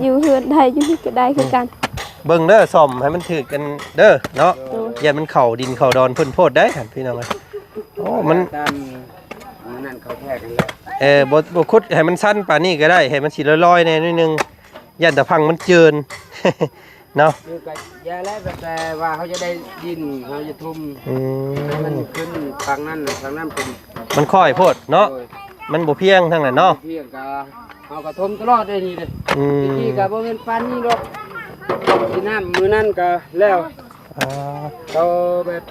ຢູ່ເຮືອນໄດ້ ຢູ່ນີ້ກໍໄດ້ຄືກັນ. ເບິ່ງເດີ ສ້ອມໃຫ້ມັນຖືກກັນເດີເນາະ. ໂດຍ. ຢ້ານມັນເຂົ້າດິນເຂົ້າດອນເພິ່ນໂພດໄດ໋ ທ່ານພີ່ນ້ອງເອີຍ. ໂອ້ ມັນ ຕາມນັ້ນເຂົາແທກນັ້ນແຫຼະ. ເອີ ບໍ່ ບໍ່ຂຸດໃຫ້ມັນຊັນປານນີ້ກໍໄດ້ ໃຫ້ມັນຊິລອຍໆແດ່ໜ້ອຍໜຶ່ງ ຢ້ານຕາພັງມັນເຈີນ ເນາະ. ຄືກໍຢ່າແລ້ວ ແຕ່ວ່າເຮົາຈະໄດ້ດິນ ເຮົາຈະຖົມ ອືມ ໃຫ້ມັນຂຶ້ນຝັ່ງນັ້ນ ຝັ່ງນັ້ນເປັນ ມັນຄ້ອຍໂພດເນາະ. ໂດຍ. ມັນບໍ່ພຽງທາງນັ້ນເນາະ. ບໍ່ພຽງກໍ ເຮົາກໍຖົມຕະຫຼອດເດ້ນີ້ເດ້. ອືມ ແຕ່ກີ້ກໍບໍ່ແມ່ນປານນີ້ດອກ ຊິນ້ຳມື້ນັ້ນກໍແລ້ວ. ອ່າ ເຂົາແບບ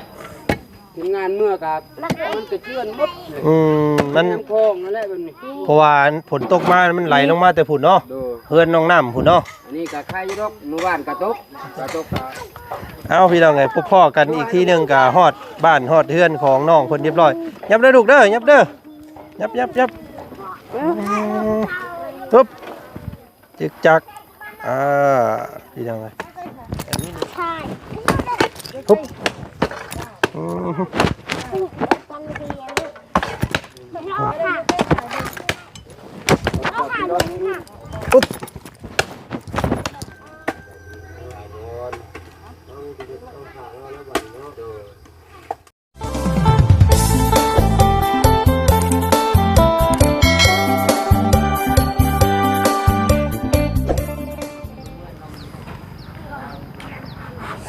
ທີມງານເມືອກໍ ມັນກໍເຈື່ອນໝົດ. ອືມ ມັນ ນ້ຳຄອງນັ້ນແຫຼະແບບນີ້ ເພາະວ່າຝົນຕົກມາ ມັນໄຫຼລົງມາແຕ່ພຸ້ນເນາະ. ໂດຍ. ເຮືອນໜອງນ້ຳພຸ້ນເນາະ. ອັນນີ້ກໍໄຄຢູ່ດອກ ມື້ວານກໍຕົກ ກໍຕົກກໍ ເອົ້າ ພີ່ນ້ອງເອີຍ ພົບພໍ້ກັນອີກທີໜຶ່ງ ກໍຮອດບ້ານຮອດເຮືອນຂອງນ້ອງເພິ່ນຮຽບຮ້ອຍ. ຫຍັບເດີລູກເດີ ຫຍັບເດີ ຫຍັບ ຫຍັບ ຫຍັບ ອືມ ຕຶບ ຈຶກຈັກ ອ່າ ພີ່ນ້ອງເອີຍ ຮຶບ ອືມ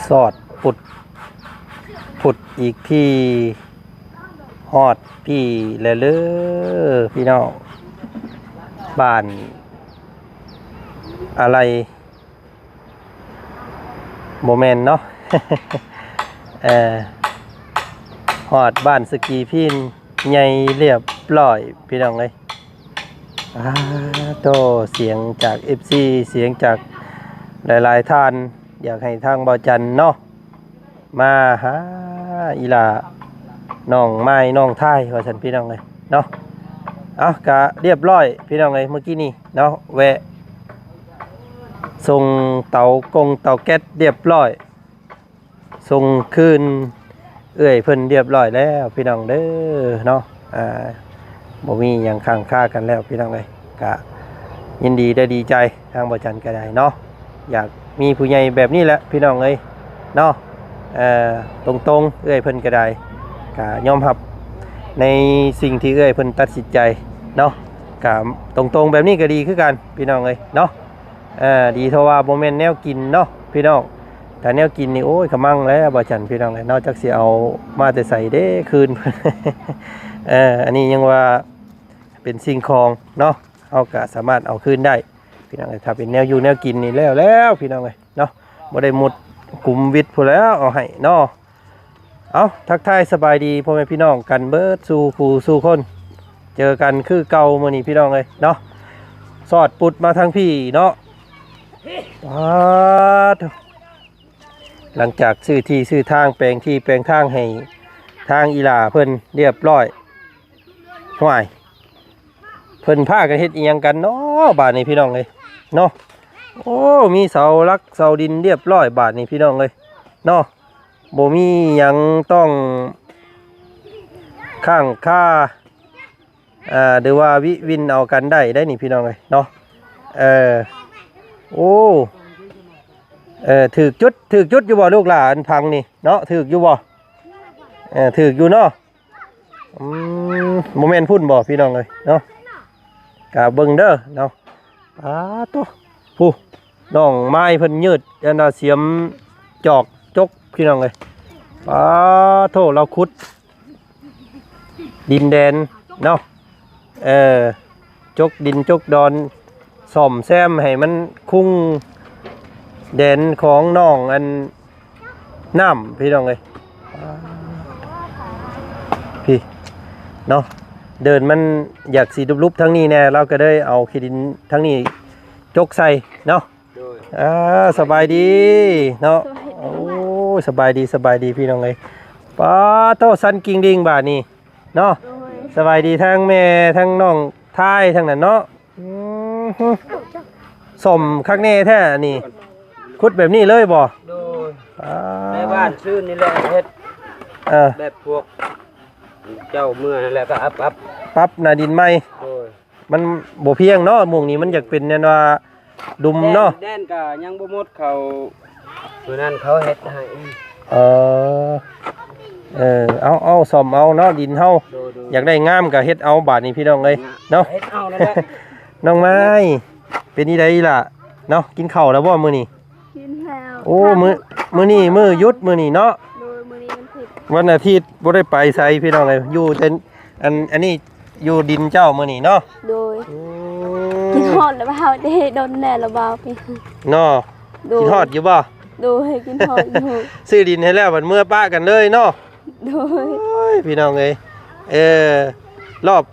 ສອດປຸດ ພຸດອີກທີ ຮອດພີ້ແລ້ວເລີພີ່ນ້ອງ ບ້ານອາໄລ ບໍ່ແມ່ນເນາະ ເອີ ຮອດບ້ານສະກີພີນໃຫຍ່ລຽບຮ້ອຍ ພີ່ນ້ອງເອີຍ. ອ່າ ໂຕ ສຽງຈາກເອັຟຊີ ສຽງຈາກຫຼາຍໆທ່ານ ຢາກໃຫ້ທາງເບົາຈັນເນາະ ມາຫາອີ່ຫຼ້ານ້ອງໄມ້ນ້ອງທ້າຍ ວ່າຊັ້ນ ພີ່ນ້ອງເອີຍເນາະ. ເອົາ ກະລຽບຮ້ອຍ ພີ່ນ້ອງເອີຍ ມື້ກີ້ນີ້ເນາະ ແວະ ສົ່ງເຕົາກົງເຕົາແກັດລຽບຮ້ອຍ ສົ່ງຄືນເອື້ອຍເພິ່ນລຽບຮ້ອຍແລ້ວ ພີ່ນ້ອງເດີເນາະ. ອ່າ ບໍ່ມີຫຍັງຄ້າງຄາກັນແລ້ວ ພີ່ນ້ອງເອີຍ ກະຍິນດີ ແລະ ດີໃຈ ທາງບໍ່ຈັນກໍໄດ້ເນາະ. ຢາກມີຜູ້ໃຫຍ່ແບບນີ້ແຫຼະ ພີ່ນ້ອງເອີຍເນາະ. ເອີ ຕົງໆ ເອື້ອຍເພິ່ນກໍໄດ້ ກະຍອມຮັບໃນສິ່ງທີ່ເອື້ອຍເພິ່ນຕັດສິນໃຈເນາະ. ກະຕົງໆແບບນີ້ກໍດີຄືກັນ ພີ່ນ້ອງເອີຍເນາະ. ເອີ ດີເທົ່າວ່າບໍ່ແມ່ນແນວກິນເນາະ ພີ່ນ້ອງ. ຖ້າແນວກິນນີ້ ໂອ້ຍ ກະມັ່ງແລ້ວ ບໍ່ຈັນ ພີ່ນ້ອງເອີຍເນາະ. ຈັກຊິເອົາມາແຕ່ໃສເດ້ຄືນ ເອີ ອັນນີ້ຍັງວ່າເປັນສິ່ງຂອງເນາະ ເຮົາກະສາມາດເອົາຄືນໄດ້ ພີ່ນ້ອງເອີຍ. ຖ້າເປັນແນວຢູ່ແນວກິນນີ້ແລ້ວແລ້ວ ພີ່ນ້ອງເອີຍເນາະ ບໍ່ໄດ້ມຸດກຸມວິດພຸ້ນແລ້ວ ເອົາໃຫ້ເນາະ. ເອົາ ທັກທາຍສະບາຍດີພໍ່ແມ່ພີ່ນ້ອງກັນເບິດສູ່ຜູ້ສູ່ຄົນ ເຈີກັນຄືເກົ່າມື້ນີ້ ພີ່ນ້ອງເອີຍເນາະ. ສອດປຸດມາທາງພີ້ເນາະ. ປາດ ຫຼັງຈາກຊື້ທີ່ຊື້ທາງ ແປງທີ່ແປງທາງໃຫ້ທາງອີ່ຫຼ້າເພິ່ນລຽບຮ້ອຍ ຫ້ວຍ ເພິ່ນພາກັນເຮັດອີ່ຫຍັງກັນເນາະບາດນີ້ ພີ່ນ້ອງເອີຍເນາະ. ໂອ້ ມີເສົາຫຼັກເສົາດິນລຽບຮ້ອຍບາດນີ້ ພີ່ນ້ອງເອີຍເນາະ. ບໍ່ມີຫຍັງຕ້ອງຄ້າງຄາ ອ່າ ຫຼືວ່າວິວິນເອົາກັນໄດ້ໄດ໋ນີ້ ພີ່ນ້ອງເອີຍເນາະ. ເອີ ໂອ້ ເອີ ຖືກຈຸດ ຖືກຈຸດຢູ່ບໍ່ລູກຫຼານ ອັນພັງນີ້ເນາະ ຖືກຢູ່ບໍ່? ເອີ ຖືກຢູ່ເນາະ. ອືມ ບໍ່ແມ່ນພຸ້ນບໍ່ ພີ່ນ້ອງເອີຍເນາະ. ກະເບິ່ງເດີເນາະ. ປາດໂທ້ ຜູ້ ນ້ອງໄມ້ເພິ່ນຍືດ ອັນນ່າ ສຽມຈອກຈົກ ພີ່ນ້ອງເອີຍ. ປາດໂທ້ ລາວຂຸດ ດິນແດນເນາະ ເອີ ຈົກດິນຈົກດອນ ສ້ອມແຊມໃຫ້ມັນຄຸງແດນຂອງໜອງອັນນ້ຳ ພີ່ນ້ອງເອີຍ. ພີ້ເນາະ ເດີ່ນມັນຢາກຊິຫຼຸບໆທາງນີ້ແດ່ ລາວກໍເລີຍເອົາຂີ້ດິນທາງນີ້ຈົກໃສ່ເນາະ. ໂດຍ ອ່າ ສະບາຍດີເນາະ. ໂອ້ຍ ສະບາຍດີ ສະບາຍດີ ພີ່ນ້ອງເອີຍ. ປາດໂທ້ ສັ່ນກິງດິງບາດນີ້ເນາະ. ໂດຍ ສະບາຍດີທາງແມ່ ທາງນ້ອງທາຍ ທາງນັ້ນເນາະ. ອືມ ສ້ອມຄັກແນ່ແທ້ອັນນີ້. ຂຸດແບບນີ້ເລີຍບໍ່? ໂດຍ ປາດ ໃນບ້ານຊື່ນນີ້ແຫຼະເຮັດ. ເອີ ແບບພວກເຈົ້າເມືອນັ້ນແຫຼະ ກໍອັບ ອັບ ປັບໜ້າດິນໃໝ່. ໂດຍ ມັນບໍ່ພຽງເນາະ ໝ່ອງນີ້ມັນຢາກເປັນແນວວ່າ ດຸມເນາະ ແດນ ແດນກໍຍັງບໍ່ໝົດ ເຂົາ ມື້ນັ້ນເຂົາເຮັດໃຫ້ ເອີ ເອີ ເອົາ ເອົາ ສ້ອມເອົາເນາະ ດິນເຮົາ ໂດຍ ໂດຍ ຢາກໄດ້ງາມກໍເຮັດເອົາບາດນີ້ພີ່ນ້ອງເອີຍເນາະ ເຮັດເອົານັ້ນແຫຼະ ນ້ອງໄມ້ ເປັນຈັ່ງໃດລະເນາະ ກິນເຂົ້າແລ້ວບໍ່ມື້ນີ້? ກິນແລ້ວ ໂອ້ ມື້ ມື້ນີ້ມື້ຢຸດມື້ນີ້ເນາະ ໂດຍ ມື້ນີ້ວັນທິດ ວັນອາທິດບໍ່ໄດ້ໄປໃສພີ່ນ້ອງເອີຍ ຢູ່ແຕ່ ອັນ ອັນນີ້ຢູ່ດິນເຈົ້າມື້ນີ້ເນາະ ໂດຍ ອືມ ກິນຮອດແລ້ວເຮົາເດ້ ດົນແລ້ວລະເວົ້າໄປເນາະ ໂດຍ ກິນຮອດຢູ່ບໍ່? ໂດຍ ກິນຮອດຢູ່ ຊື້ດິນໃຫ້ແລ້ວບັດເມືອປະກັນເລີຍເນາະ ໂດຍ ໂອ້ຍ ພີ່ນ້ອງເອີຍ ເອີ ລອບ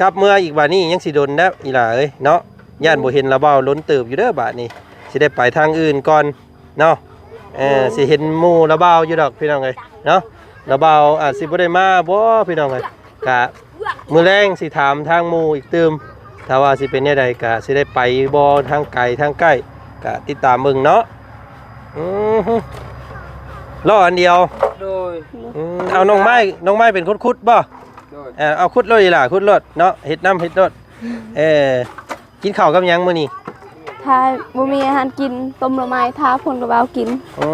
ກັບເມືອອີກບາດນີ້ຍັງຊິດົນແລ້ວອີຫຼ້າເອີຍເນາະ ຢ້ານບໍ່ເຫັນລະເບົາດົນເຕີບຢູ່ເດີບາດນີ້ ຊິໄດ້ໄປທາງອື່ນກ່ອນເນາະ ເອີ ຊິເຫັນໝູ່ລະເບົາຢູ່ດອກພີ່ນ້ອງເອີຍເນາະ ລະເບົາອາດຊິບໍ່ໄດ້ມາບໍ່ພີ່ນ້ອງເອີຍ ກະມື້ແລງຊິຖາມທາງໝູ່ອີກຕື່ມ ຖ້າວ່າຊິເປັນແນວໃດກະຊິໄດ້ໄປບໍ່ທາງໄກທາງໃກ້ ກະຕິດຕາມເບິ່ງເນາະ ອືມ ລໍ້ອັນດຽວ ໂດຍ ອືມ ເອົານ້ອງໄມ້ ນ້ອງໄມ້ເປັນຄົນຂຸດບໍ່? ໂດຍ ເອີ ເອົາຂຸດໂລດອີຫຼ້າ ຂຸດໂລດເນາະ ເຮັດນຳເຮັດໂລດ ເອີ ກິນເຂົ້າກັບຫຍັງມື້ນີ້? ຖ້າບໍ່ມີອາຫານກິນ ຕົ້ມໜໍ່ໄມ້ ຖ້າເພິ່ນກໍເອົາກິນ ອື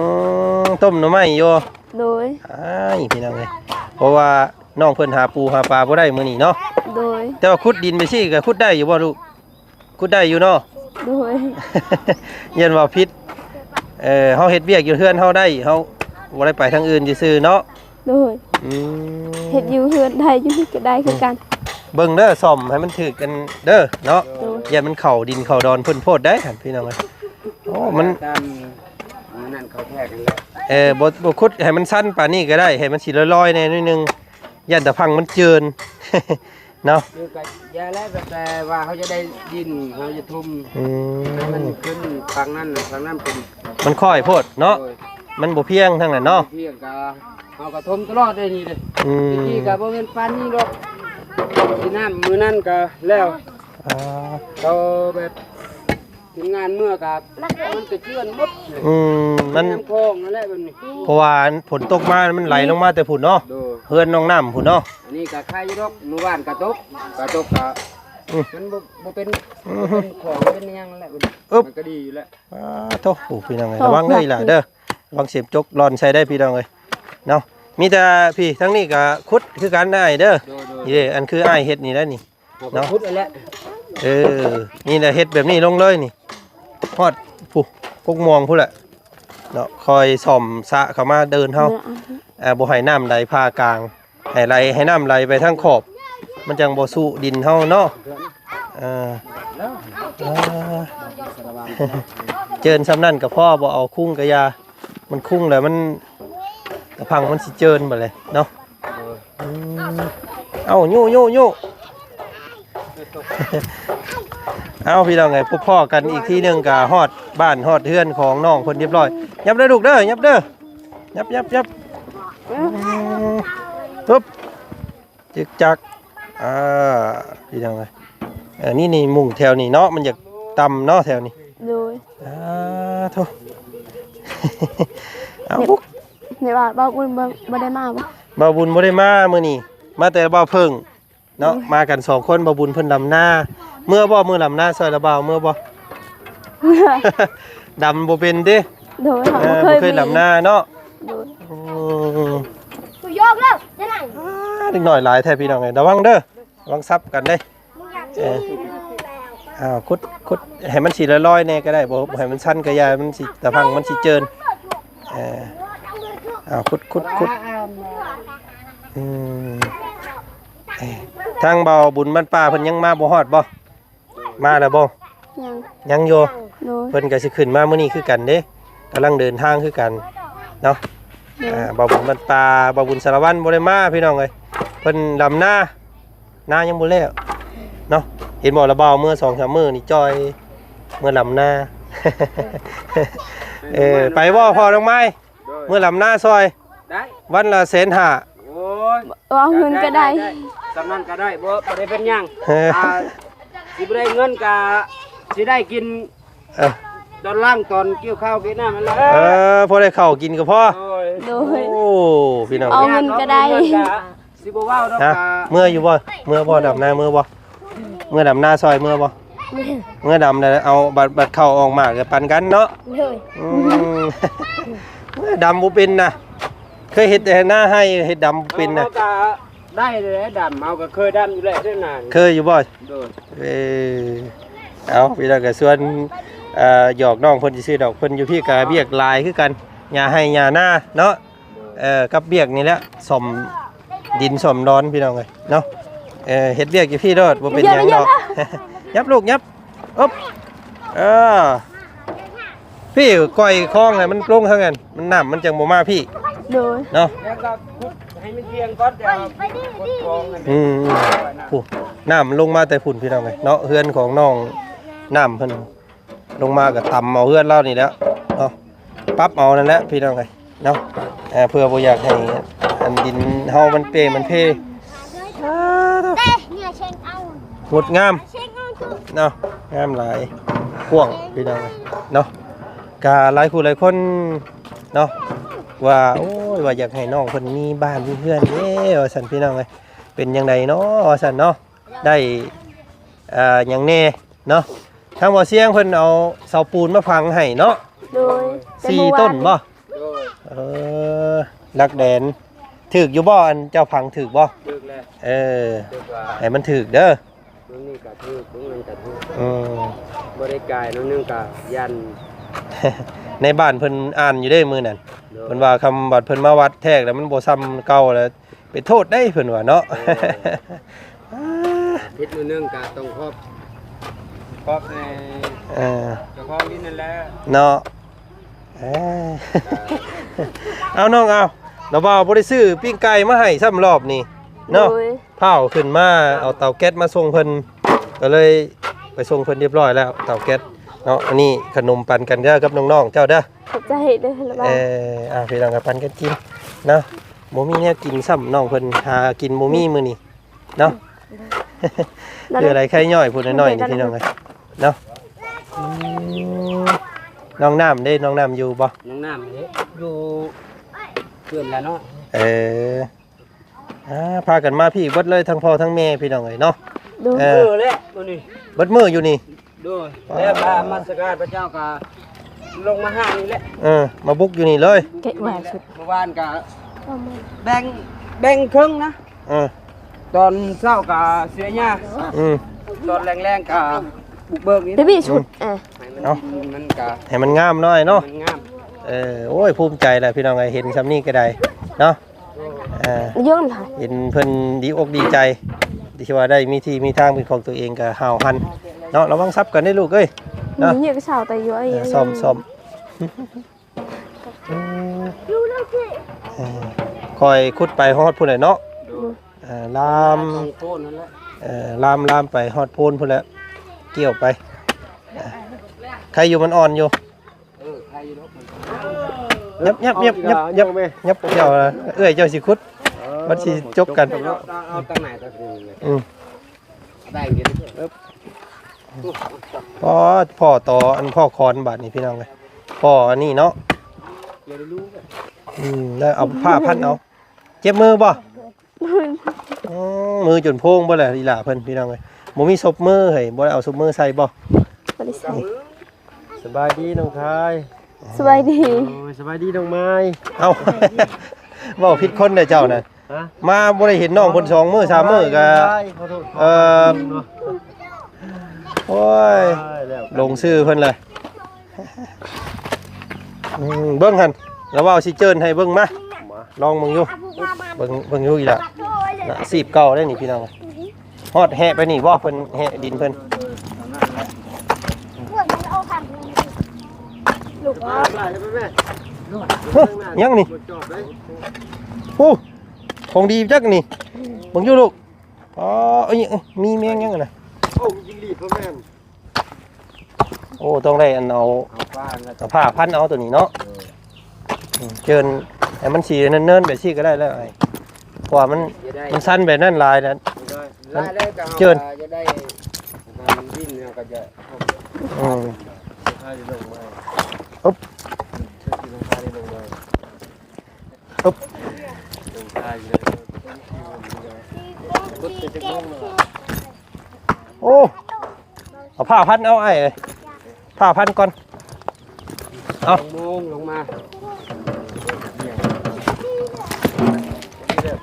ມ ຕົ້ມໜໍ່ໄມ້ຢູ່ ໂດຍ ອ້າຍ ພີ່ນ້ອງເອີຍ ເພາະວ່ານ້ອງເພິ່ນຫາປູຫາປາບໍ່ໄດ້ມື້ນີ້ເນາະ ໂດຍ ແຕ່ວ່າຂຸດດິນໄປຊີ້ກໍຂຸດໄດ້ຢູ່ບໍ່ລູກ? ຂຸດໄດ້ຢູ່ເນາະ ໂດຍ ຢ້ານເວົ້າຜິດ ເອີ ເຮົາເຮັດວຽກຢູ່ເຮືອນເຮົາໄດ້ ເຮົາບໍ່ໄດ້ໄປທາງອື່ນຊື່ໆເນາະ ໂດຍ ອືມ ເຮັດຢູ່ເຮືອນໄດ້ ຢູ່ນີ້ກໍໄດ້ຄືກັນ ເບິ່ງເດີ ສ້ອມໃຫ້ມັນຖືກກັນເດີເນາະ ໂດຍ ຢ້ານມັນເຂົ້າດິນເຂົ້າດອນເພິ່ນໂພດໄດ໋ ທ່ານພີ່ນ້ອງເອີຍ ໂອ້ ມັນ ຕາມ ອັນນັ້ນເຂົາແທກນັ້ນແຫຼະ ເອີ ບໍ່ ບໍ່ຂຸດໃຫ້ມັນຊັນປານນີ້ກໍໄດ້ ໃຫ້ມັນຊິລອຍໆແດ່ໜ້ອຍໜຶ່ງ ຢ້ານຕາພັງມັນເຈີນ ເນາະ ຄືກໍຢ່າແລ້ວ ແຕ່ວ່າເຮົາຈະໄດ້ດິນ ເຮົາຈະຖົມ ອືມ ໃຫ້ມັນຂຶ້ນຝັ່ງນັ້ນ ຝັ່ງນັ້ນເປັນ ມັນຄ້ອຍໂພດເນາະ ໂດຍ ມັນບໍ່ພຽງທາງນັ້ນເນາະ ພຽງກໍເຮົາກໍຖົມຕະຫຼອດເດ້ນີ້ເດ້ ອືມ ແຕ່ກີ້ກໍບໍ່ແມ່ນປານນີ້ດອກ ຊິນ້ຳມື້ນັ້ນກໍແລ້ວ ອ່າ ກໍແບບ ທີມງານເມືອກໍ ມັນກະເຈື່ອນໝົດ ອືມ ມັນ ນ້ຳຄອງນັ້ນແຫຼະແບບນີ້ ເພາະວ່າຝົນຕົກມາ ມັນໄຫຼລົງມາແຕ່ພຸ້ນເນາະ ໂດຍ ເຮືອນນ້ອງນ້ຳພຸ້ນເນາະ ອັນນີ້ກໍໄຄຢູ່ດອກ ມື້ວານກໍຕົກ ກໍຕົກກໍ ອືມ ມັນບໍ່ ບໍ່ເປັນ ອືມ ເປັນຂອງເປັນຫຍັງແຫຼະ ອຶບ ມັນກໍດີຢູ່ແຫຼະ ອ່າ ໂທ້ ໂອ້ ພີ່ນ້ອງເອີຍ ລະວັງເດີອີຫຼ້າເດີ ລະວັງເສມຈົກລ່ອນໃສ່ໄດ້ພີ່ນ້ອງເອີຍເນາະ ມີແຕ່ພີ້ ທາງນີ້ກໍຂຸດຄືກັນນາຍເດີ ໂດຍ ໂດຍ ນີ້ເດ້ ອັນຄືອ້າຍເຮັດນີ້ແຫຼະນີ້ ເຮົາກໍ ເນາະ ຂຸດນັ້ນແຫຼະ ເອີ ນີ້ແຫຼະ ເຮັດແບບນີ້ລົງເລີຍນີ້ ຮອດພຸ້ນ ກົກມ່ວງພຸ້ນແຫຼະເນາະ ຄ່ອຍສ້ອມສະເຂົ້າມາເດີ່ນເຮົາ ເອີ ອ່າ ບໍ່ໃຫ້ນ້ຳໄຫຼຜ່າກາງ ໃຫ້ໄຫຼ ໃຫ້ນ້ຳໄຫຼໄປທາງຂອບ ມັນຈັ່ງບໍ່ຊຸດິນເຮົາເນາະ ເອີ ເອີ ເຈີນຊ່ຳນັ້ນກໍພໍ ບໍ່ເອົາຄຸງກະຢ່າ ມັນຄຸງແລ້ວມັນ ຕາພັງມັນຊິເຈີນບັດເລີຍເນາະ ອືມ ເອົາ ຍູ້ໆໆ ເອົາ ພີ່ນ້ອງເອີຍ ພົບພໍ້ກັນອີກທີໜຶ່ງ ກະຮອດບ້ານຮອດເຮືອນຂອງນ້ອງເພິ່ນຮຽບຮ້ອຍ ຫຍັບເດີລູກເດີ ຫຍັບເດີ ຫຍັບ ຫຍັບ ຫຍັບ ອືມ ປຶບ ຈຶກຈັກ ອ່າ ພີ່ນ້ອງເອີຍ ເອີ ນີ້ ນີ້ ມຸງແຖວນີ້ເນາະ ມັນຢາກຕ່ຳເນາະ ແຖວນີ້ ໂດຍ ອ່າ ໂທ້ ເອົາ ແມ່ ແມ່ວ່າບ່າວບຸນບໍ່ ບໍ່ໄດ້ມາບໍ່? ບ່າວບຸນບໍ່ໄດ້ມາມື້ນີ້ ມາແຕ່ບ່າວເພິ່ງເນາະ ໂດຍ ມາກັນສອງຄົນ ບ່າວບຸນເພິ່ນດຳນາ ເມືອບໍ່ ເມືອດຳນາຊ່ອຍລະບ່າວ ເມືອບໍ່? ດຳບໍ່ເປັນຕິ? ໂດຍ ເອີ ບໍ່ເຄີຍ ບໍ່ເຄີຍດຳນາເນາະ ໂດຍ ອືມ ອ່າ ເດັກນ້ອຍຫຼາຍແທ້ພີ່ນ້ອງເອີຍ ລະວັງເດີ ລະວັງສັບກັນເດ້ ເອີ ອ້າວ ຂຸດ ຂຸດໃຫ້ມັນຊິລອຍໆແດ່ກໍໄດ້ ບໍ່ ບໍ່ໃຫ້ມັນຊັນກໍຢ່າ ມັນຊິ ຕາພັງມັນຊິເຈີນ ເອີ ອ້າວ ຂຸດ ຂຸດ ຂຸດ ອືມ ເອີ ທາງບ່າວບຸນບ້ານປ່າເພິ່ນຍັງມາບໍ່ຮອດບໍ່? ມາແລ້ວບໍ່? ຍັງ ຍັງຢູ່ ໂດຍ ເພິ່ນກໍຊິຂຶ້ນມາມື້ນີ້ຄືກັນເດ້ ກຳລັງເດີນທາງຄືກັນເນາະ ໂດຍ ອ່າ ບ່າວບຸນບ້ານປ່າ ບ່າວບຸນສາລະວັນບໍ່ໄດ້ມາພີ່ນ້ອງເອີຍ ເພິ່ນດຳນາ ນາຍັງບໍ່ແລ້ວເນາະ ເຫັນບໍ່ລະ ບ່າວເມືອສອງສາມມື້ນີ້ຈ່ອຍ ເມືອດຳນາ ເອີ ໄປບໍ່ພໍ່ນ້ອງໄມ້? ໂດຍ ເມືອດຳນາຊ່ອຍ ໄດ້ ວັນລະແສນຫ້າ ໂອ້ຍ ເອົາເງິນກໍໄດ້ ໄດ້ ໄດ້ ສ່ຳນັ້ນກໍໄດ້ ບໍ່ ບໍ່ໄດ້ເປັນຫຍັງ ເອີ ອ່າ ຊິບໍ່ໄດ້ເງິນກໍຊິໄດ້ກິນ ເອີ ຕອນຫຼັງຕອນກ່ຽວເຂົ້າກ່ຽວນ້ຳນັ້ນແຫຼະ ເອີ ພໍໄດ້ເຂົ້າກິນກໍພໍ ໂດຍ ໂດຍ ໂອ້ ພີ່ນ້ອງ ເອົາເງິນກໍໄດ້ ເອົາເງິນກໍ ຊິບໍ່ເວົ້າດອກ ຮະ ກະ ເມືອຢູ່ບໍ່? ເມືອບໍ່? ດຳນາເມືອບໍ່? ເມືອດຳນາຊ່ອຍເມືອບໍ່? ເມືອດຳແລ້ວ ເອົາບັດ ບັດເຂົ້າອອກໝາກກໍປັນກັນເນາະ. ໂດຍ. ອືມ ເມືອດຳບໍ່ເປັນນະ ເຄີຍເຮັດແຕ່ນາໄຮ່ ເຮັດດຳບໍ່ເປັນນະ. ໄດ້ແຫຼະດຳ ເຮົາກໍເຄີຍດຳຢູ່ແຫຼະເດ້ນານ. ເຄີຍຢູ່ບໍ່? ໂດຍ. ເອີ ເອົາ ພີ່ນ້ອງກໍຊວນ ເອີ ຫຍອກນ້ອງເພິ່ນຊື່ໆດອກ ເພິ່ນຢູ່ພີ້ກໍວຽກຫຼາຍຄືກັນ ຫຍ້າໄຮ່ຫຍ້ານາເນາະ. ເອີ ກັບວຽກນີ້ແຫຼະ ສ້ອມດິນສ້ອມດອນ ພີ່ນ້ອງເອີຍເນາະ. ເອີ ເຮັດວຽກຢູ່ພີ້ໂລດ ບໍ່ເປັນຫຍັງດອກ. ຫຍັບລູກ ຫຍັບ. ອຶບ ເອີ ພີ້ ກ່ອຍຄອງໃຫ້ມັນລົງທາງນັ້ນ ມັນ ນ້ຳມັນຈັ່ງບໍ່ມາພີ້. ໂດຍ. ເນາະ ແລ້ວກໍຂຸດໃຫ້ມັນທ່ຽງກ່ອນ ແຕ່ວ່າຂຸດຄອງນັ້ນ. ອືມ ຜູ້ ນ້ຳມັນລົງມາແຕ່ພຸ້ນ ພີ່ນ້ອງເອີຍເນາະ. ເຮືອນຂອງນ້ອງນ້ຳເພິ່ນລົງມາກໍຕຳເອົາເຮືອນລາວນີ້ແຫຼະເນາະ ປັບເອົານັ້ນແຫຼະ ພີ່ນ້ອງເອີຍ. ເນາະ ເອີ ເພື່ອບໍ່ຢາກໃຫ້ອັນດິນເຮົາມັນເປມັນເພ. ງົດງາມເນາະ ງາມຫຼາຍ ກວ້າງ ພີ່ນ້ອງເນາະ. ກະຫຼາຍຜູ້ຫຼາຍຄົນເນາະ ວ່າ ໂອ້ຍ ວ່າຢາກໃຫ້ນ້ອງເພິ່ນມີບ້ານມີເຮືອນເດ້ ວ່າຊັ້ນ ພີ່ນ້ອງເອີຍ. ເປັນຈັ່ງໃດເນາະ ວ່າຊັ້ນເນາະ ໄດ້ ເອີ ຫຍັງແດ່ ເນາະ. ທາງບໍ່ຊຽງເພິ່ນເອົາເສົາປູນມາຝັງໃຫ້ເນາະ. ໂດຍ. ສີ່ຕົ້ນບໍ່? ໂດຍ. ເອີ ຫຼັກແດນ ຖືກຢູ່ບໍ່? ອັນເຈົ້າຝັງຖືກບໍ່? ຖືກແລ້ວ. ເອີ ຖືກວ່າ ໃຫ້ມັນຖືກເດີ ເບິ່ງນີ້ກໍຖືກ ເບິ່ງນັ້ນກໍຖືກ. ອືມ ບໍ່ໄດ້ກາຍໜ້ອຍໜຶ່ງກໍຢ້ານ ໃນບ້ານເພິ່ນອ່ານຢູ່ເດ້ມື້ນັ້ນ. ໂດຍ. ເພິ່ນວ່າຄຳບັດເພິ່ນມາວັດແທກແລ້ວມັນບໍ່ຊ່ຳເກົ່າແລ້ວ ໄປໂທດໄດ້ເພິ່ນວ່າເນາະ. ເອີ ຜິດໜ້ອຍໜຶ່ງກໍຕ້ອງຂອບ ຂອບໃຫ້ ເອີ ເຈົ້າຂອງດິນນັ້ນແຫຼະເນາະ. ເອີ ເອົານ້ອງ ເອົາ ລະບ່າວບໍ່ໄດ້ຊື້ປີ້ງໄກ່ມາໃຫ້ຊ້ຳລອບນີ້ເນາະ. ໂດຍ. ພ້າວຂຶ້ນມາເອົາເຕົາແກັສມາສົ່ງເພິ່ນ ກໍເລີຍໄປສົ່ງເພິ່ນຮຽບຮ້ອຍແລ້ວ ເຕົາແກັສເນາະ. ອັນນີ້ຂະໜົມປັນກັນເດີກັບນ້ອງໆເຈົ້າເດີ. ຂອບໃຈເດີລະບ່າວ. ເອີ ອ່າ ພີ່ນ້ອງກໍປັນກັນກິນເນາະ. ບໍ່ມີແນວກິນຊ້ຳ ນ້ອງເພິ່ນຫາກິນບໍ່ມີມື້ນີ້ເນາະ. ອືມ ຄືອະໄລໄຂ່ຍ້ອຍຜູ້ນ້ອຍໆນີ້ ພີ່ນ້ອງເອີຍເນາະ. ອືມ ນ້ອງນ້ຳເດ້ ນ້ອງນ້ຳຢູ່ບໍ່? ນ້ອງນ້ຳເດ້ ຢູ່ເຮືອນລະເນາະ. ເອີ ອ່າ ພາກັນມາພີ້ເບິດເລີຍ ທັງພໍ່ທັງແມ່ ພີ່ນ້ອງເອີຍເນາະ. ໂດຍ. ເອີ ເອີ ແຫຼະມື້ນີ້ ເບິດມື້ຢູ່ນີ້. ໂດຍ. ແລ້ວມານະມັດສະການພະເຈົ້າກໍລົງມາຫານີ້ແຫຼະ. ເອີ ມາບຸກຢູ່ນີ້ເລີຍ. ເກະວ່າສຸດ ເມື່ອວານກໍແບ່ງ ແບ່ງເຄິ່ງນະ. ເອີ ຕອນເຊົ້າກໍເສຍຫຍ້າ. ອືມ ຕອນແລງໆກໍບຸກເບີກນີ້ ເດບີ ອືມ ຊຸດ. ເອີ ໃຫ້ມັນ ເອົາ ມັນກໍໃຫ້ມັນງາມໜ້ອຍເນາະ ໃຫ້ມັນງາມ. ເອີ ໂອ້ຍ ພູມໃຈແຫຼະ ພີ່ນ້ອງເອີຍ ເຫັນຊ່ຳນີ້ກໍໄດ້ເນາະ. ເອີ ເຫັນເພິ່ນດີອົກດີໃຈ ທີ່ວ່າໄດ້ມີທີ່ມີທາງເປັນຂອງຕົວເອງກໍຫ້າວຫັນເນາະ. ລະວັງສັບກັນເດ້ລູກເອີຍເນາະ. ເອີ ຊ້ອມໆ ອືມ ເອີ ຂ້ອຍຂຸດໄປຮອດພຸ້ນແຫຼະເນາະ. ເອີ ລາມ ເອີ ລາມ ລາມໄປຮອດໂພນພຸ້ນແຫຼະ ກ່ຽວໄປ. ເອີ ໄຄຢູ່ ມັນອ່ອນຢູ່. ເອີ ໄຄຢູ່ດອກ. ຫຍັບ ຫຍັບ ຫຍັບ ຫຍັບ ຫຍັບ ເຈົ້າ ເອື້ອຍເຈົ້າຊິຂຸດ ເອີ ມັນຊິຈົກກັນ. ເອົາ ເອົາຕັ້ງໜ້າ ອືມ ແບ່ງກັນ. ອໍ ພໍ່ຕໍ່ ອັນພໍ່ຄອນບາດນີ້ ພີ່ນ້ອງເອີຍ ພໍ່ອັນນີ້ເນາະ. ອືມ ແລ້ວເອົາຜ້າພັນເອົາ. ເຈັບມືບໍ່? ອືມ ມືຈົນໂພງເບິດແຫຼະອີ່ຫຼ້າເພິ່ນ ພີ່ນ້ອງເອີຍ. ບໍ່ມີສົບມືເຮີ້ຍ ບໍ່ໄດ້ເອົາສົບມືໃສ່ບໍ່? ບໍ່ໄດ້ໃສ່. ສະບາຍດີນ້ອງທາຍ. ສະບາຍດີ. ໂອ້ຍ ສະບາຍດີນ້ອງໄມ້. ເອົ້າ ເວົ້າຜິດຄົນເດ້ເຈົ້ານະ. ຮະ? ມາບໍ່ໄດ້ເຫັນນ້ອງເພິ່ນສອງມື້ສາມມື້ກະ ເອີ ໂອ້ຍ ຫຼົງຊື່ເພິ່ນເລີຍ. ອືມ ເບິ່ງຫັ້ນ ລະເວົ້າຊິເຈີນໃຫ້ເບິ່ງ ມາ ມາ ລອງເບິ່ງຢູ່ ເບິ່ງ ເບິ່ງຢູ່ອີ່ຫຼ້າ ນະ ຊີບເກົ່າເດ້ນີ້ ພີ່ນ້ອງ. ຮອດແຫະໄປນີ້ບໍ່? ເພິ່ນແຫະດິນເພິ່ນ. ຫຍັງນີ້? ໂອ້ ຂອງດີຈັກນີ້ ເບິ່ງຢູ່ລູກ. ອໍ ເອີຍ ມີແມງຫຍັງຫັ້ນນະ? ໂອ້ ຍິງດີເພິ່ນແມ່ນ. ໂອ້ ຕ້ອງໄດ້ອັນເອົາ ເອົາຜ້າ ເອົາຜ້າພັນເອົາໂຕນີ້ເນາະ. ເອີ ອືມ ເຈີນໃຫ້ມັນສີເນີນໆ ແບບຊີ້ກໍໄດ້ແລ້ວ ເພາະວ່າມັນ ມັນຊັນແບບນັ້ນຫຼາຍແລ້ວ ເຈີນ ອືມ ອຶບ ອຶບ ໂອ້. ເອົາຜ້າພັນ ເອົາອ້າຍເອີຍ ຜ້າພັນກ່ອນ ເອົາ ລົງມາ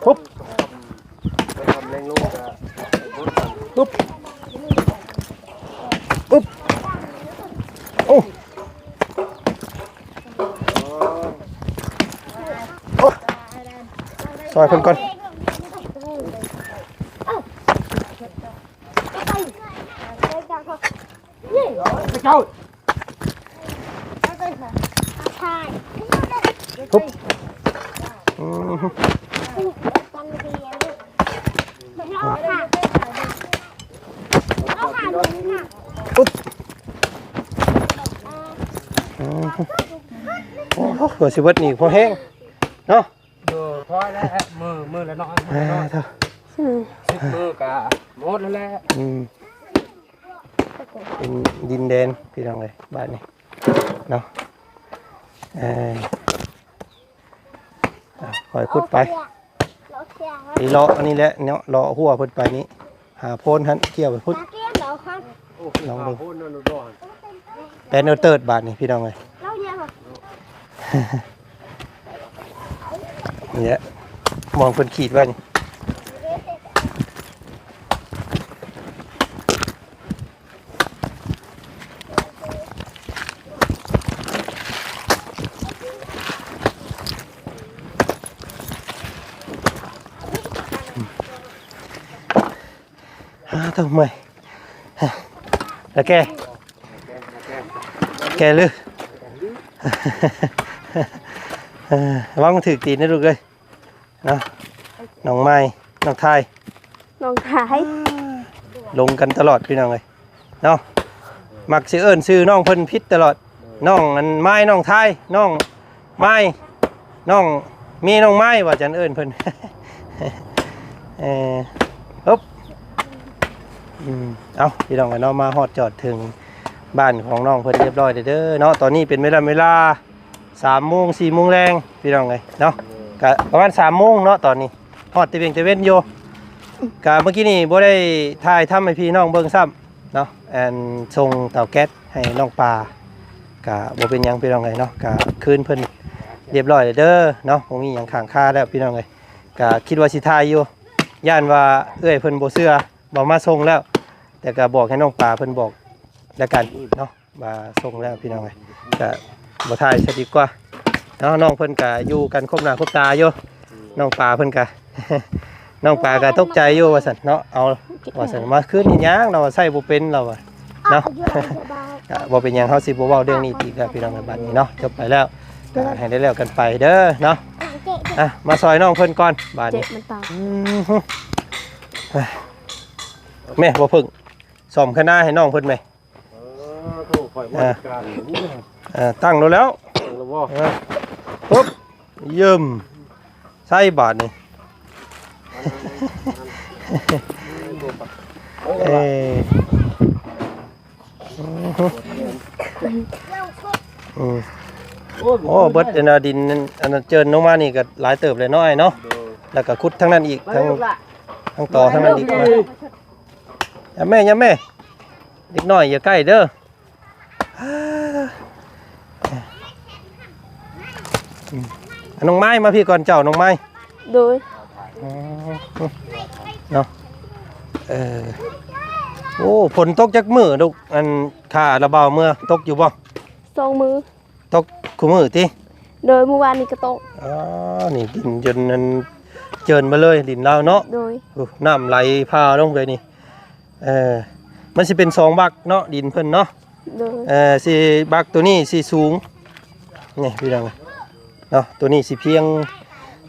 ປຸບ ປຶບ ປຶບ ໂອ້ ໂອ້ ຊ່ອຍເພິ່ນກ່ອນ. ໂອ້ ເພື່ອຊິເບິດນີ້ພໍແຮງເນາະ. ເອີ ພໍແລ້ວ ມື້ ມື້ລະໜ້ອຍ ມື້ລະໜ້ອຍ ສິບມື້ກະໝົດແລ້ວແຫຼະ. ອືມ ເປັນດິນແດນພີ່ນ້ອງເອີຍ ບາດນີ້ເນາະ. ເອີ ຄ່ອຍຂຸດໄປ ໄປເລາະອັນນີ້ແຫຼະເນາະ ເລາະຮົ້ວເພິ່ນໄປນີ້ ຫາໂພນຫັ້ນ ກ່ຽວໄປພຸ້ນ ລອງເບິ່ງ ແປນເອີເຕີດບາດນີ້ພີ່ນ້ອງເອີຍ. ນີ້ແຫຼະ ໝ່ອງເພິ່ນຂີດໄວ້ນີ້. ຫາ ເທົ່າເມື່ອຍ ລະແກ່ ແກ່ລື ລະວັງຖືກຕີນນະລູກເອີຍ ເນາະ ນ້ອງໄມ້ ນ້ອງທາຍ ນ້ອງທາຍ ລົງກັນຕະຫຼອດພີ່ນ້ອງເອີຍເນາະ. ມັກຊິເອີ້ນຊື່ນ້ອງເພິ່ນຜິດຕະຫຼອດ ນ້ອງອັນໄມ້ ນ້ອງທາຍ ນ້ອງໄມ້ ນ້ອງເມ ນ້ອງໄມ້ ວ່າຈັ່ງເອີ້ນເພິ່ນ. ເອີ ອຶບ ອືມ ເອົາ ພີ່ນ້ອງເອີຍເນາະ ມາຮອດຈອດເຖິງບ້ານຂອງນ້ອງເພິ່ນຮຽບຮ້ອຍແລ້ວເດີເນາະ. ຕອນນີ້ເປັນເວລາ ເວລາ ສາມໂມງ ສີ່ໂມງແລງພີ່ນ້ອງເອີຍເນາະ ກະປະມານສາມໂມງເນາະ. ຕອນນີ້ຮອດແຕ່ວຽງແຕ່ເວັນຢູ່ ກະເມື່ອກີ້ນີ້ບໍ່ໄດ້ຖ່າຍທຳໃຫ້ພີ່ນ້ອງເບິ່ງຊ້ຳເນາະ ອັນສົ່ງເຕົາແກັສໃຫ້ນ້ອງປາ ກະບໍ່ເປັນຫຍັງພີ່ນ້ອງເອີຍເນາະ ກະຄືນເພິ່ນຮຽບຮ້ອຍແລ້ວເດີເນາະ ບໍ່ມີຫຍັງຄ້າງຄາແລ້ວພີ່ນ້ອງເອີຍ. ກະຄິດວ່າຊິຖ່າຍຢູ່ ຢ້ານວ່າເອື້ອຍເພິ່ນບໍ່ເຊື່ອວ່າມາສົ່ງແລ້ວ ແຕ່ກະບອກໃຫ້ນ້ອງປາເພິ່ນບອກແລ້ວກັນເນາະ ວ່າສົ່ງແລ້ວພີ່ນ້ອງເອີຍ ກະບໍ່ຖ່າຍຊະດີກວ່າເນາະ. ນ້ອງເພິ່ນກະຢູ່ກັນຄົບໜ້າຄົບຕາຢູ່ ນ້ອງປາເພິ່ນກະ ນ້ອງປາກະຕົກໃຈຢູ່ວ່າຊັ້ນເນາະ. ເອົາ ວ່າຊັ້ນ ມາຄືນເຮັດຫຍັງ ລາວວ່າໃຊ້ບໍ່ເປັນ ລາວວ່າເນາະ. ກະບໍ່ເປັນຫຍັງ ເຮົາຊິບໍ່ເວົ້າເລື່ອງນີ້ອີກແລ້ວພີ່ນ້ອງເອີຍ. ບັດນີ້ເນາະ ຈົບໄປແລ້ວ ກະໃຫ້ໄດ້ແລ້ວກັນໄປເດີເນາະ. ອ່ະ ມາຊ່ອຍນ້ອງເພິ່ນກ່ອນບາດນີ້. ອືມ ແມ່ ບໍ່ເພິ່ງ ສ້ອມຄະນາໃຫ້ນ້ອງເພິ່ນແໝ່. ເອີ ໂທ ຂ້ອຍບໍ່ຈັດການ ເອີ ຕັ້ງໂລດແລ້ວ ຕັ້ງແລ້ວບໍ່? ເອີ ປຶບ ເຢີມ ໃສ່ບາດນີ້ ເອີ ອືມ ໂອ້ ເບິດອັນນ່າ ດິນອັນນັ້ນເຈີນລົງມານີ້ກໍຫຼາຍເຕີບແລ້ວເນາະ ອ້າຍເນາະ. ແລ້ວກໍຂຸດທາງນັ້ນອີກ ທາງ ທາງຕໍ່ທາງນັ້ນອີກ. ຍາມແມ່ ຍາມແມ່ ເດັກນ້ອຍຢ່າໃກ້ເດີ. ອືມ ນ້ອງໄມ້ ມາພີ້ກ່ອນເຈົ້າ ນ້ອງໄມ້. ໂດຍ ເນາະ. ເອີ ໂອ້ ຝົນຕົກຈັກມື້ລູກ ອັນ ຂ້າລະບ່າວເມືອ ຕົກຢູ່ບໍ່? ສອງມື້. ຕົກຄູ່ມື້ຕິ? ໂດຍ ມື້ວານນີ້ກໍຕົກ. ອໍ ນີ້ດິນຈົນອັນເຈີນມາເລີຍ ດິນລາວເນາະ. ໂດຍ ໂອ້ ນ້ຳໄຫຼຜ່າລົງເລີຍນີ້. ເອີ ມັນຊິເປັນສອງບັກເນາະ ດິນເພິ່ນເນາະ. ໂດຍ ເອີ ຊິບັກໂຕນີ້ຊິສູງ ນີ້ພີ່ນ້ອງເນາະ. ໂຕນີ້ຊິພຽງ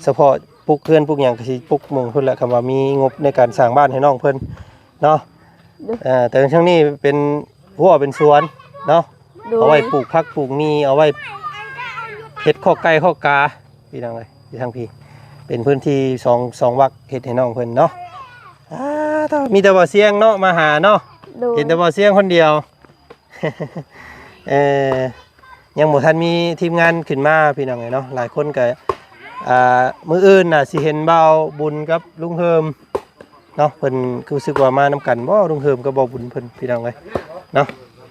ສະເພາະປຸກເຮືອນປຸກຫຍັງ ກໍຊິປຸກໝ່ອງພຸ້ນແຫຼະ ຄຳວ່າມີງົບໃນການສ້າງບ້ານໃຫ້ນ້ອງເພິ່ນເນາະ. ໂດຍ ເອີ ແຕ່ທາງນີ້ເປັນຮົ້ວເປັນສວນເນາະ. ໂດຍ ເອົາໄວ້ປູກຜັກປູກໝີ່ ເອົາໄວ້ເຮັດຄອກໄກ່ຄອກກາ ພີ່ນ້ອງເອີຍ. ຢູ່ທາງພີ້ເປັນພື້ນທີ່ສອງ ສອງວັກເຮັດໃຫ້ນ້ອງເພິ່ນເນາະ. ອາ ມີແຕ່ບ່າວຊຽງເນາະມາຫາເນາະ. ໂດຍ ເຫັນແຕ່ບ່າວຊຽງຄົນດຽວ. ເອີ ຍັງບໍ່ທັນມີທີມງານຂຶ້ນມາ ພີ່ນ້ອງເອີຍເນາະ. ຫຼາຍຄົນກໍ ອ່າ ມື້ອື່ນໜ້າຊິເຫັນບ່າວບຸນກັບລຸງເຮີມເນາະ. ເພິ່ນ ຮູ້ສຶກວ່າມານຳກັນບໍ່ ລຸງເຮີມກັບບ່າວບຸນເພິ່ນ ພີ່ນ້ອງເອີຍ. ເນາະ.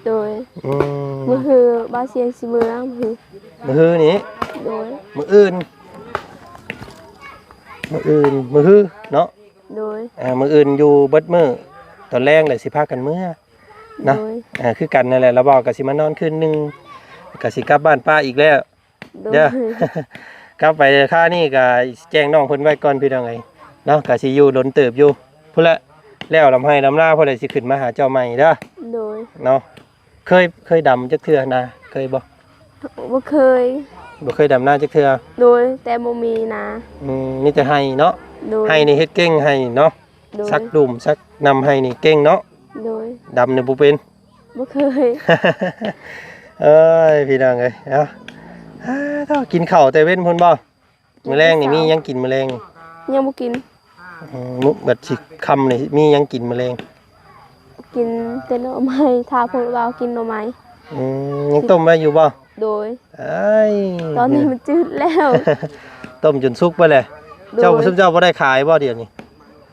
ໂດຍ. ອືມ ມື້ຮືບ່າວຊຽງຊິເມືອ ມື້ຮື ມື້ຮືນີ້. ໂດຍ. ມື້ອື່ນ ມື້ອື່ນ ມື້ຮືເນາະ. ໂດຍ. ອ່າ ມື້ອື່ນຢູ່ເບິດມື້ ຕອນແລງແຫຼະຊິພາກັນເມືອເນາະ. ໂດຍ. ອ່າ ຄືກັນນັ້ນແຫຼະ ລາວເວົ້າກໍຊິມານອນຄືນໜຶ່ງ ກໍຊິກັບບ້ານປ້າອີກແລ້ວ. ໂດຍ. ເດີ ກັບໄປຄານີ້ກໍແຈ້ງນ້ອງເພິ່ນໄວ້ກ່ອນພີ່ນ້ອງເອີຍເນາະ ກໍຊິຢູ່ດົນເຕີບຢູ່ພຸ້ນແຫຼະ ແລ້ວລຳໄຮ່ລຳນາພຸ້ນແຫຼະ ຊິຂຶ້ນມາຫາເຈົ້າໃໝ່ເດີ. ໂດຍ. ເນາະ ເຄີຍ ເຄີຍດຳຈັກເທື່ອນາ ເຄີຍບໍ່? ບໍ່ເຄີຍ. ບໍ່ເຄີຍດຳນາຈັກເທື່ອ. ໂດຍ. ແຕ່ບໍ່ມີນາ. ອືມ ມີແຕ່ໄຮ່ເນາະ. ໂດຍ. ໄຮ່ນີ້ເຮັດເກັ່ງໄຮ່ເນາະ. ໂດຍ. ສັກດຸມສັກນຳໄຮ່ນີ້ເກັ່ງເນາະ. ໂດຍ. ດຳນີ້ບໍ່ເປັນ. ບໍ່ເຄີຍ. ເອີຍ ພີ່ນ້ອງເອີຍ ເອົາ ອ້າ ເຈົ້າກິນເຂົ້າແຕ່ເວັນພຸ້ນບໍ່? ມື້ແລງນີ້ມີຫຍັງກິນມື້ແລງ? ຍັງບໍ່ກິນ. ອືມ ມື້ບັດຊິຄ່ຳນີ້ມີຫຍັງກິນມື້ແລງ? ກິນແຕ່ໜໍ່ໄມ້ ຖ້າພວກລາວກິນໜໍ່ໄມ້. ອືມ ຍັງຕົ້ມໄວ້ຢູ່ບໍ່? ໂດຍ. ເອີຍ ຕອນນີ້ມັນຈືດແລ້ວ. ຕົ້ມຈົນສຸກໄປແຫຼະ. ໂດຍ. ເຈົ້າ ຊຸມເຈົ້າບໍ່ໄດ້ຂາຍບໍ່ດຽວນີ້?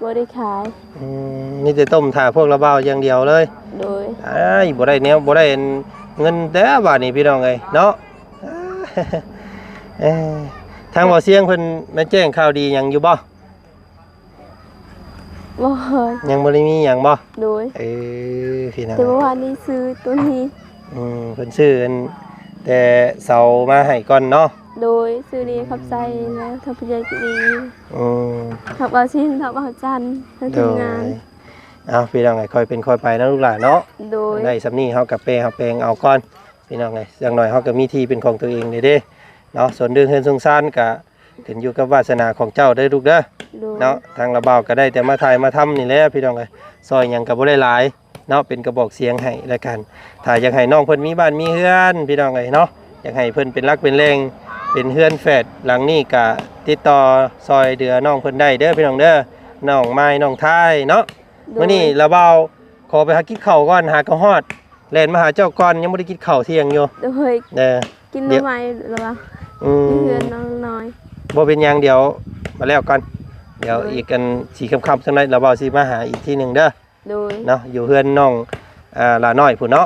ບໍ່ໄດ້ຂາຍ. ອືມ ມີແຕ່ຕົ້ມຖ້າພວກລາວບ່າວຢ່າງດຽວເລີຍ. ໂດຍ. ອ້າຍ ບໍ່ໄດ້ແນວ ບໍ່ໄດ້ເງິນແທ້ບາດນີ້ພີ່ນ້ອງເອີຍເນາະ. ເອີ ທາງບ່າວຊຽງເພິ່ນມາແຈ້ງຂ່າວດີຫຍັງຢູ່ບໍ່? ບໍ່. ຍັງບໍ່ໄດ້ມີຫຍັງບໍ່? ໂດຍ. ເອີ ພີ່ນ້ອງ ແຕ່ເມື່ອວານນີ້ຊື້ໂຕນີ້. ອືມ ເພິ່ນຊື້ອັນແຕ່ເສົາມາໃຫ້ກ່ອນເນາະ. ໂດຍ. ຊື້ນີ້ຂອບໃຈນະ ທາງຜູ້ໃຫຍ່ໃຈດີ. ອືມ ທັງບ່າວຊຽງ ທັງບ່າວຈັນ ທັງທີມງານ. ໂດຍ. ເອົາ ພີ່ນ້ອງເອີຍ ຄ່ອຍເປັນຄ່ອຍໄປນະລູກຫຼານເນາະ. ໂດຍ. ໄດ້ສ່ຳນີ້ເຮົາກໍແປເຮົາແປງເອົາກ່ອນ ພີ່ນ້ອງເອີຍ ຢ່າງໜ້ອຍເຮົາກໍມີທີ່ເປັນຂອງຕົວເອງແດ່ເດ້ເນາະ. ສ່ວນເລື່ອງເຮືອນຊົງຊານກໍຂຶ້ນຢູ່ກັບວາສະໜາຂອງເຈົ້າເດີລູກເດີ. ໂດຍ. ເນາະ ທາງລາວບ່າວກໍໄດ້ແຕ່ມາຖ່າຍມາທຳນີ້ແຫຼະ ພີ່ນ້ອງເອີຍ ຊ່ອຍຫຍັງກໍບໍ່ໄດ້ຫຼາຍເນາະ ເປັນກະບອກສຽງໃຫ້ແລະກັນ. ຖ້າຢາກໃຫ້ນ້ອງເພິ່ນມີບ້ານມີເຮືອນ ພີ່ນ້ອງເອີຍເນາະ ຢາກໃຫ້ເພິ່ນເປັນຫຼັກເປັນແຫຼ່ງ ເປັນເຮືອນແຝດຫຼັງນີ້ ກະຕິດຕໍ່ຊ່ອຍເຫຼືອນ້ອງເພິ່ນໄດ້ເດີ ພີ່ນ້ອງເດີ. ນ້ອງມາຍ ນ້ອງທາຍເນາະ. ໂດຍ. ມື້ນີ້ລາວບ່າວຂໍໄປຫາກິນເຂົ້າກ່ອນ ຫາກໍຮອດ ແລ່ນມາຫາເຈົ້າກ່ອນ ຍັງບໍ່ໄດ້ກິນເຂົ້າທ່ຽງຢູ່. ໂດຍ. ເອີ ກິນໜໍ່ໄມ້ລະວ່າ. ອືມ ຢູ່ເຮືອນນ້ອງນ້ອຍ. ບໍ່ເປັນຫຍັງ ດຽວມາແລ້ວກ່ອນ ດຽວ ໂດຍ ອີກອັນ ສີ່ຄ່ຳໆ ຈັ່ງໃດລາວບ່າວຊິມາຫາອີກທີໜຶ່ງເດີ. ໂດຍ. ເນາະ ຢູ່ເຮືອນນ້ອງ ອ່າ ຫຼ້ານ້ອຍພຸ້ນເນາະ.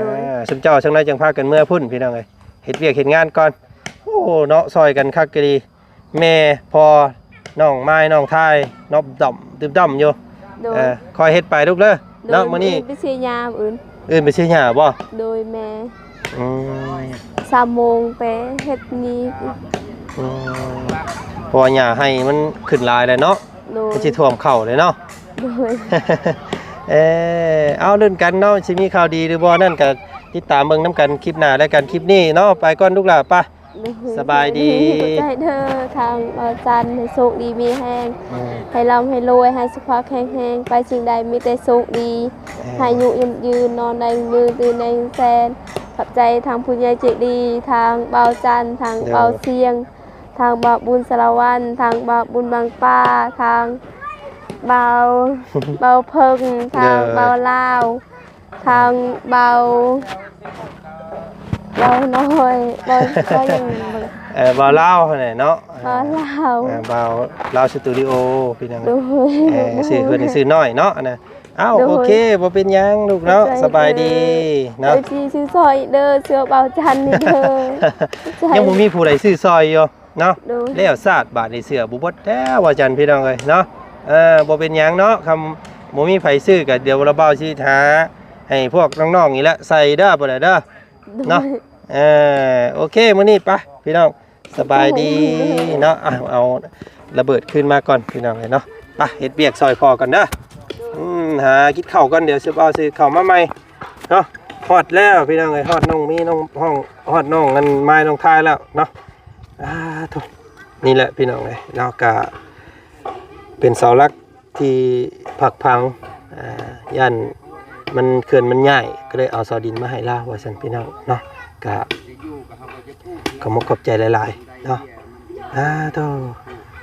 ໂດຍ. ອ່າ ຊຸມເຈົ້າຈັ່ງໃດຈັ່ງພາກັນເມືອພຸ້ນ ພີ່ນ້ອງເອີຍ ເຮັດວຽກເຮັດງານກ່ອນ. ໂອ້ ເນາະ ຊ່ອຍກັນຄັກອີ່ຫຼີ ແມ່ ພໍ່ ນ້ອງມາຍ ນ້ອງທາຍເນາະ ດຳ ຕື່ມດຳຢູ່. ໂດຍ. ເອີ ຄ່ອຍເຮັດໄປລູກເດີ. ໂດຍ. ເນາະ ມື້ນີ້ ມື້ອື່ນໄປເສຍຫຍ້າ ມື້ອື່ນ ອື່ນໄປເສຍຫຍ້າບໍ່? ໂດຍ ແມ່. ອືມ ສາມໂມງໄປເຮັດນີ້. ອືມ ເພາະວ່າຫຍ້າໄຮ່ມັນຂຶ້ນຫຼາຍແລ້ວເນາະ. ໂດຍ. ມັນຊິຖ້ວມເຂົ້າເລີຍເນາະ. ໂດຍ. ເອີ ເອົາ ລຸ້ນກັນເນາະ ຊິມີຂ່າວດີຫຼືບໍ່ນັ້ນ ກະຕິດຕາມເບິ່ງນຳກັນຄລິບໜ້າແລະກັນ. ຄລິບນີ້ເນາະ ໄປກ່ອນລູກຫຼ້າ ໄປ. ໂດຍ. ສະບາຍດີ. ຂອບໃຈເດີ ທາງບ່າວຈັນ ໃຫ້ໂຊກດີມີແຮງ ອືມ ໃຫ້ລ່ຳໃຫ້ລວຍ ໃຫ້ສຸຂະພາບແຂງແຮງ ໄປສິ່ງໃດມີແຕ່ໂຊກດີ. ເອີ ໃຫ້ອາຍຸຍືນ ນອນໄດ້ໝື່ນ ຕື່ນໄດ້ແສນ. ຂອບໃຈທາງຜູ້ໃຫຍ່ໃຈດີ ທາງບ່າວຈັນ ທາງ ໂດຍ ບ່າວຊຽງ ທາງບ່າວບຸນສາລະວັນ ທາງບ່າວບຸນບາງປາ ທາງບ່າວ ບ່າວເພິ່ງ ທາງ ໂດຍ ບ່າວລາວ ທາງບ່າວ ບ່າວນ້ອຍ ບ່າວ ບ່າວຫຍັງ ເອີ ບ່າວລາວຫັ້ນແຫຼະເນາະ. ບ່າວລາວ ເອີ ບ່າວລາວສະຕູດິໂອ ພີ່ນ້ອງ. ໂດຍ. ເອີ ຊື່ເພິ່ນຊື່ນ້ອຍເນາະ ອັນນະ. ອ້າວ ໂດຍ ໂອເຄ ບໍ່ເປັນຫຍັງລູກເນາະ. ຂອບໃຈ ສະບາຍດີເດີ ເນາະ. ເອັຟຊີ ຊື່ຊ່ອຍເດີ ເຊື່ອບ່າວຈັນນີ້ເດີ. ຂອບໃຈ. ຍັງບໍ່ມີຜູ້ໃດຊື່ຊ່ອຍຢູ່ເນາະ. ໂດຍ. ແລ້ວຊາດບາດນີ້ເຊື່ອບໍ່ເບິດແລ້ວວ່າຈັ່ງ ພີ່ນ້ອງເອີຍເນາະ. ເອີ ບໍ່ເປັນຫຍັງເນາະ ຄຳບໍ່ມີໃຜຊື້ກໍດຽວລະບ່າວຊິຫາໃຫ້ພວກນ້ອງໆນີ້ແຫຼະໃສ່ເດີ ບໍ່ໄດ້ເດີ. ໂດຍ. ເນາະ ເອີ ໂອເຄ ມື້ນີ້ໄປພີ່ນ້ອງ ສະບາຍດີເນາະ. ເອົາ ເອົາລະເບີດຄືນມາກ່ອນພີ່ນ້ອງເອີຍເນາະ. ໄປເຮັດວຽກຊ່ອຍພໍ່ກ່ອນເດີ. ອືມ ຫາກິນເຂົ້າກ່ອນ ດຽວຊິເອົາຊື້ເຂົ້າມາໃໝ່ເນາະ. ຮອດແລ້ວພີ່ນ້ອງເອີຍ ຮອດນ້ອງມີ ນ້ອງ ຮອດນ້ອງອັນມາຍ ນ້ອງທາຍແລ້ວເນາະ. ອ່າ ໂທ້ ນີ້ແຫຼະພີ່ນ້ອງເອີຍເນາະ ກະເປັນເສົາຫຼັກ ທີ່ພັກພັງ ອ່າ ຢ້ານມັນ ເຂື່ອນມັນຍ້າຍ ກໍເລີຍເອົາເສົາດິນມາໃຫ້ລາວວ່າຊັ້ນພີ່ນ້ອງເນາະ. ກະຂອບອົກຂອບໃຈຫຼາຍໆເນາະ. ອ່າ ໂທ້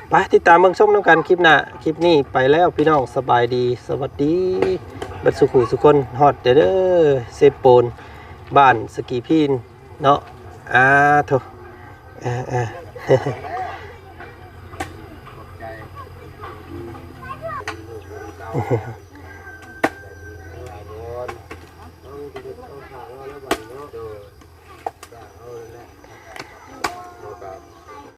ໄປຕິດຕາມເບິ່ງຊົມນຳກັນຄລິບໜ້າ. ຄລິບນີ້ໄປແລ້ວພີ່ນ້ອງ ສະບາຍດີ ສະຫວັດດີເບິດສູ່ຜູ້ສູ່ຄົນ. ຮອດແລ້ວເດີ ເຊໂປນ ບ້ານສະກີພີນ ເນາະ. ອ່າ ໂທ້ ເອີ ເອີ.